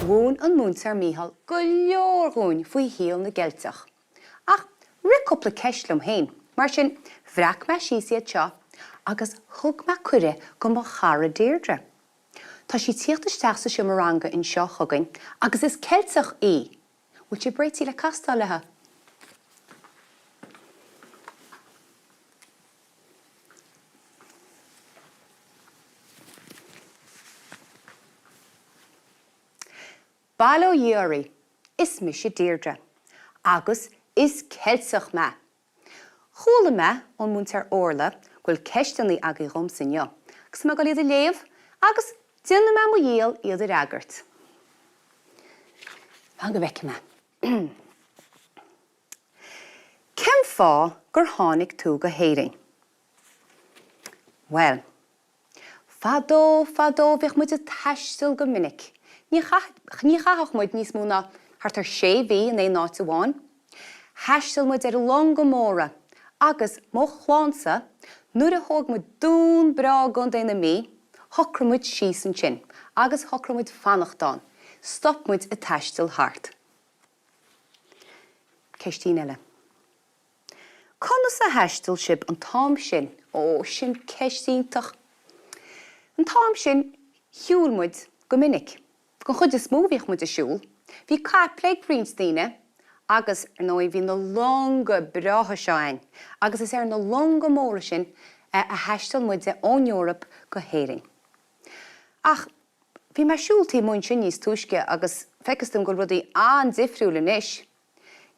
Mhúin an Múinteoir Mícheál go leor dhúinn faoi shaol na gCeilteach. Ach rith cúpla ceist liom féin, mar sin bhreac mé síos iad seo agus thug mé cuireadh go mo chara Deirdre. Tá sí tíocht isteach sa seomra ranga anseo chugainn agus is Ceilteach í! Bhfuil sibh réitithe le castáil léi? Bail ó Dhia oraibh, is mise Deirdre, agus is Ceilteach mé! Chuala mé ón Múinteoir Orla go bhfuil ceisteanna agaibh dhomsa inniu, agus tá mé ag dul iad a léamh agus déanfaidh mé mo dhícheall iad a fhreagairt. Fan go bhfeicfidh mé. Cén fáth gur tháinig tú go hÉirinn? Bhuel, fadó, fadó bhíodh muid ag taisteal go minic. Ní ní chaitheadh muid níos mó ná thart ar sé mhí in aon áit amháin. Thaistil muid ar longa móra agus mo chlannsa, nuair a thóg muid dún breá i gContae na Mí, shocraigh muid síos ansin agus shocraigh muid fanacht ann. Stop muid ag taisteal thart. Ceistín eile. Conas a thaistil sibh an t-am sin? Ó, sin ceist iontach. An t-am sin, shiúil muid go minic. Don chuid is mó bhíodh muid ag siúl. Bhí caiple ag roinnt daoine agus, ar ndóigh, bhí na longa breátha seo a'inn agus is ar na longa móra sin a thaistil muide ón Eoraip go hÉirinn. Ach bhí mé ag siúl taobh amuigh ansin níos túisce agus feictear dom go bhfuil rudaí an-difriúil anois.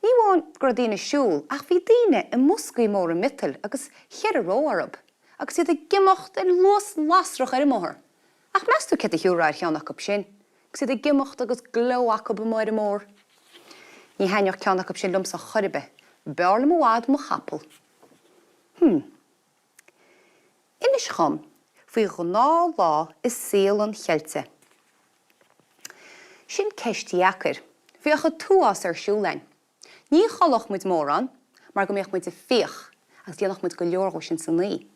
Ní amháin go raibh daoine ag siúl ach bhí daoine i mboscaí móra miotail agus cheithre ró orthu agus iad ag imeacht ar luas lasrach ar an mbóthar. Ach meas tú céard a thiúrfá ar cheann acu sin agus iad ag imeacht agus gleo acu amuigh ar an mbóthar? Ní thaitneodh ceann acu sin liomsa chor ar bith. B'fhearr liom i bhfad mo chapall. Hmm. Inis dhom faoi ghnáthlá i saol an Cheiltigh. Sin ceist dheacair. Bheadh an t-uafás ar siúl a'inn. Ní chodlódh muid mórán mar go mbeadh muid ag fiach agus dhéanfadh muid go leor dhó sin san oíche.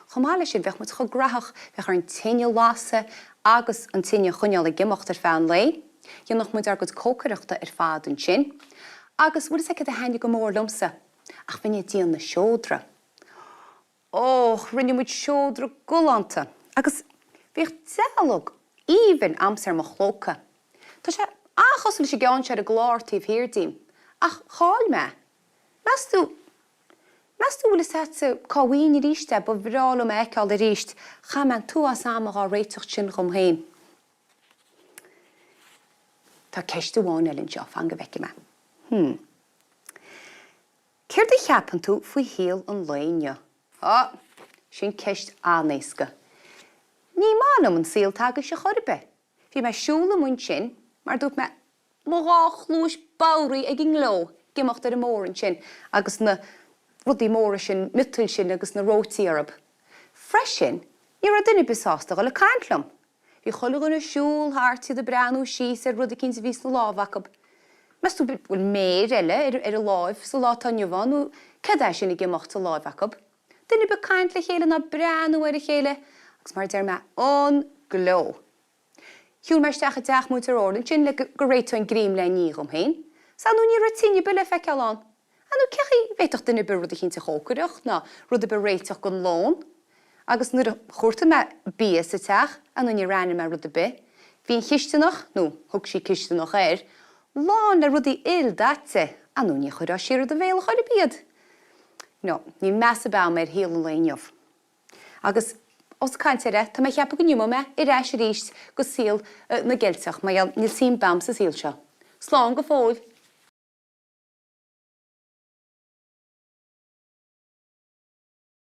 Chomh maith leis sin bheadh muid chomh graitheach, bheadh orainn tine a lasadh agus an tine a choinneáil ag imeacht ar feadh an lae. Dhéanfadh muid ár gcuid cócaireachta ar fad ansin. Agus bhfuil fhios a'd céard a thaitnigh go mór liomsa? Ach bheinn ag déanamh na seodra. Och, rinne muid seodra galánta agus bhíodh dealg aoibhinn a'msa ar mo chlóca. Tá sé an-chosúil leis an gceann seo ar an gclár taobh thiar díom, ach chaill mé é. Meas tú, meas tú an bhfuil fhios a'dsa cá bhfaighinn arís é, ba bhreá liom é a fheiceáil arís, chaith mé an t-uafás ama dhá réiteacht sin dhom féin. Tá ceist amháin eile anseo, fan go bhfeicfidh mé. Hmm. Céard a cheapann tú faoi shaol an lae inniu? Á, sin ceist an-éasca. Ní maith liom an saol atá agaibhse chor ar bith. Bhí mé ag siúl amuigh ansin, mar a dúirt mé, mo dhá chluais bodhraithe ag an ngleo ag imeacht ar an mbóthar ansin agus na rudaí móra sin, miotail sin agus na róití orthu. Freisin, ní raibh duine ar bith sásta a dhul ag caint liom. Bhí chuile dhuine ag siúl thart, iad ag breathnú síos ar rud eicínt a bhí sna lámha acu. Meas tú bhfuil méir eile ar a láimh sa lá atá inniu ann nó céard é sin ag imeacht sa láimh acu? Duine ar bith ag caint le chéile ná breathnú ar a chéile agus mar a deir mé, an gleo. Shiúil mé isteach i dteach Múinteoir Orla ansin le go réiteoinn greim le ní dhom féin. 'S ar ndóigh ní raibh tine ar bith le feiceáil ann. Ar ndóigh cé chaoi a bhféadfadh duine ar bith rud eicínt a chócaireacht ná rud ar bith a réiteach don lón? Agus nuair a chuartaigh mé bia sa teach, ar ndóigh níor aithnigh mé rud ar bith. Bhí an chisteanach, nó thug sí cisteanach air, lán le rudaí ildaite, ar ndóigh ní chuirfeá siar i do bhéal chor ar bith iad. No, níl meas ar bith a'm ar shaol an lae inniu. Agus ós ag caint air é, tá mé ag ceapadh go n-imeoidh mé ar ais arís go saol na gCeilteach, mar gheall níl suim a'm sa saol seo. Slán go fóill!